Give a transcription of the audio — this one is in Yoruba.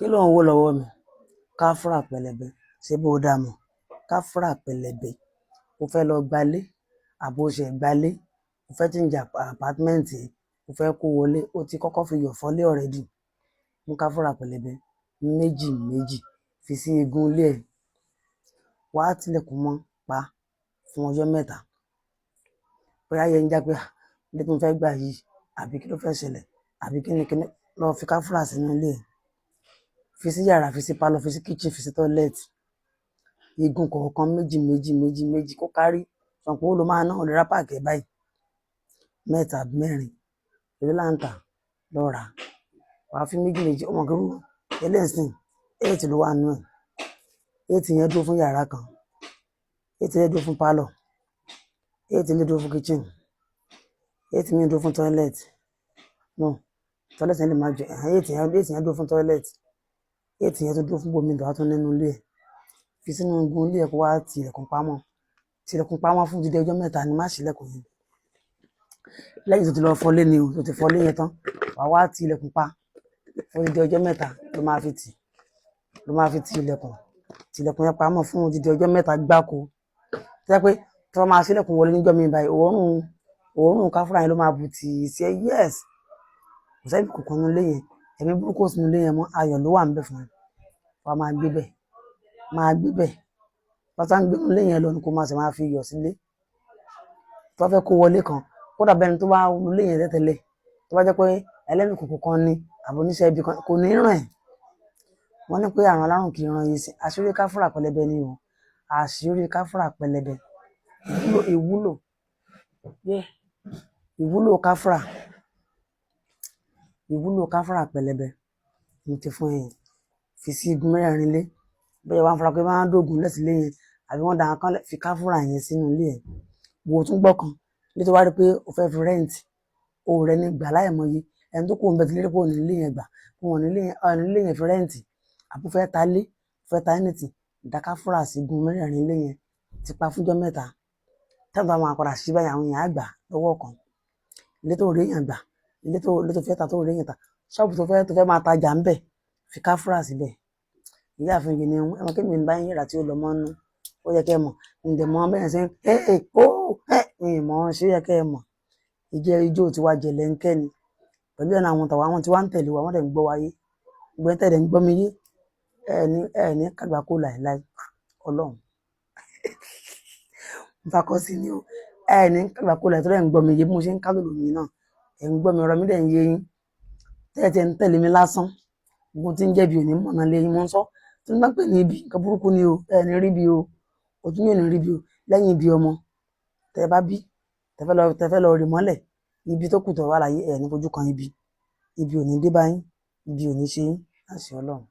Kí ló ń wò lọ́wọ́ mi? Káfúrà pẹlẹbẹ. Ṣé bó dá mọ̀? Káfúrà pẹlẹbẹ. O fẹ́ lọ gbalé àbó ṣe gbalé, o fẹ́ change apartment ẹ, o fẹ́ kó wọlé, o ti kọ́kọ́ fi iyọ̀ fọ́lé already. Mú káfúrà pẹlẹbẹ méjì méjì, fi sí igun ilé ẹ, wá tilẹ̀kùn mọ́ pa fún ọjọ́ 3. Bóyá yẹn ń já pé ilé tí mo fẹ́ gbà yìí, àbí kí ló fẹ́ ṣẹlẹ̀, àbí kíni kíni, lọ fi káfúrà sínú ilé ẹ. Fi sí yàrá, fi sí pálọ̀, fi sí kitchen, fi sí toilet. Igun kọ̀ọ̀kan méjì méjì méjì méjì kó kárí. Sọ pé owó ló máa ná, o lè ra pack ẹ̀ báyìí. Mẹ́ta àbí mẹ́rin. Èló là ń tà? Lọ rà. Wà á fi méjì méjì. Ó mọ̀ pé eléyìí nísìnyí, eight ló wà nínú ẹ̀. Eight yẹn dúró fún yàrá kan. Eight yẹn dúró fún pálọ̀. Eight lè dúró fún kitchen. Eight míì dúró fún toilet. No, toilet yẹn lè má jẹ. Eight yẹn dúró fún toilet. Eight yẹn tún dúró fún ibòmíì tó bá tún nínú ilé ẹ. Fi sínú igun ilé ẹ kó wá ti ilẹ̀kùn pamọ́. Ti ilẹ̀kùn pamọ́ fún odidi ọjọ́ 3 ni, má ṣí ilẹ̀kùn yẹn. Lẹ́yìn tó ti lọ fọlé ni o, tó ti fọlé yẹn tán, wà wá ti ilẹ̀kùn pa fún odidi ọjọ́ 3 ló máa fi tì, ló máa fi ti ilẹ̀kùn. Ti ilẹ̀kùn yẹn pamọ́ fún odidi ọjọ́ 3 gbáko. Tó jẹ́ pé tí wọ́n máa ṣí ilẹ̀kùn wọlé níjọ́ mi báyìí, òórùn káfúrà yẹn ló máa bù tì í sí ẹ. Yes. Kò sẹ́ni kankan nínú ilé yẹn. Ẹ̀mí burúkú ò sí nínú ilé yẹn mọ́. Ayọ̀ ló wà níbẹ̀ fún ẹ. Wà á máa gbé bẹ̀. Máa gbé bẹ̀. Bá ṣe ń gbé nínú ilé yẹn lọ ni kó máa sì máa fi iyọ̀ sílé. Tó bá fẹ́ kó wọlé kan, kódà bẹ́ẹ̀ ni tó bá wọ ilé yẹn tẹ́tẹ́lẹ̀, tó bá jẹ́ pé ẹlẹ́mìí kòkò kan ni àbí oníṣẹ́ ibi kan, kò ní ràn ẹ́. Wọ́n ní pé àrùn alárùn kì í ran iye sí. Àṣírí káfúrà pẹlẹbẹ ni o. Àṣírí káfúrà pẹlẹbẹ. Ìwúlò, yeah. Ìwúlò káfúrà. Ìwúlò káfúrà pẹlẹbẹ. Mo ti fún ẹ yẹn. Fi sí igun mẹ́rẹ̀ẹ̀rin ilé. Bóyá wàá fura pé wọ́n á dógùn lẹ̀ sílé yẹn àbí wọ́n dà nǹkan lẹ̀, fi káfúrà yẹn sínú ilé ẹ. Wo tún gbọ́ kan, ilé tó wá rí pé o fẹ́ fi rent, o rẹ̀ ní gbà láìmọye. Ẹni tó kúrò ńbẹ̀ ti lérí pé ò ní ilé yẹn gbà, pé wọ́n ní ilé yẹn, ò ní ilé yẹn fi rent, àbí o fẹ́ ta ilé, o fẹ́ ta anything, da káfúrà sí igun mẹ́rẹ̀ẹ̀rin ilé yẹn, ti pa fúnjọ́ 3. Tẹ́ẹ bá máa padà sí báyìí, àwọn èèyàn á gbà lọ́wọ́ kan. Ilé tó rí èèyàn gbà, ilé tó fẹ́ ta tó rí èèyàn ta, ṣọ́ọ̀bù tó fẹ́ máa tajà ńbẹ̀, fi káfúrà síbẹ̀. Ìyáàfin yìí ni ẹ mọ̀ kí èmi ń bá yín rà tí ó lọ mọ́ nú. Ó yẹ kí ẹ mọ̀. Ǹdẹ̀ mọ̀ bẹ́ẹ̀ ṣe ń ẹ́ ẹ́ ó ẹ́ mi mọ̀ ṣé yẹ kí ẹ mọ̀. Ìjẹ́ ijó tiwa jẹ̀lẹ́ńkẹ́ ni. Pẹ̀lú ẹ̀ náà àwọn tàwa, àwọn tí wá ń tẹ̀lé wa, wọ́n dẹ̀ ń gbọ́ wa yé. Gbogbo ẹ̀yin tẹ́ dẹ̀ ń gbọ́ mi yé, ẹ ní kàgbákò láìláì. Ọlọ́run. Mo fakọ́ sí ni o. Ẹ ní kàgbákò láì torí ẹ̀ ń gbọ́ mi yé bí mo ṣe ń kálòlò mi náà. Ẹ̀ ń gbọ́ mi, ọ̀rọ̀ mi dẹ̀ ń yé yín. Tẹ́ ẹ ti ń tẹ̀lé mi lásán. Gbogbo tí ń jẹ́ bí òní mọ̀nà lé yín. Mo ń sọ. Tí wọ́n bá pè ní ibi, nǹkan burúkú ni o. Ẹ ní rí bí o. Ojú yóò ní rí bí o. Lẹ́yìn ibi ọmọ tẹ́ ẹ bá bí, tẹ́ fẹ́ lọ rì mọ́lẹ̀, ibi tó kù tó wà láyé, ẹ ní fojú kan ibi. Ibi ò ní dé bá yín. Ibi ò ní ṣe yín. Láṣẹ Ọlọ́run.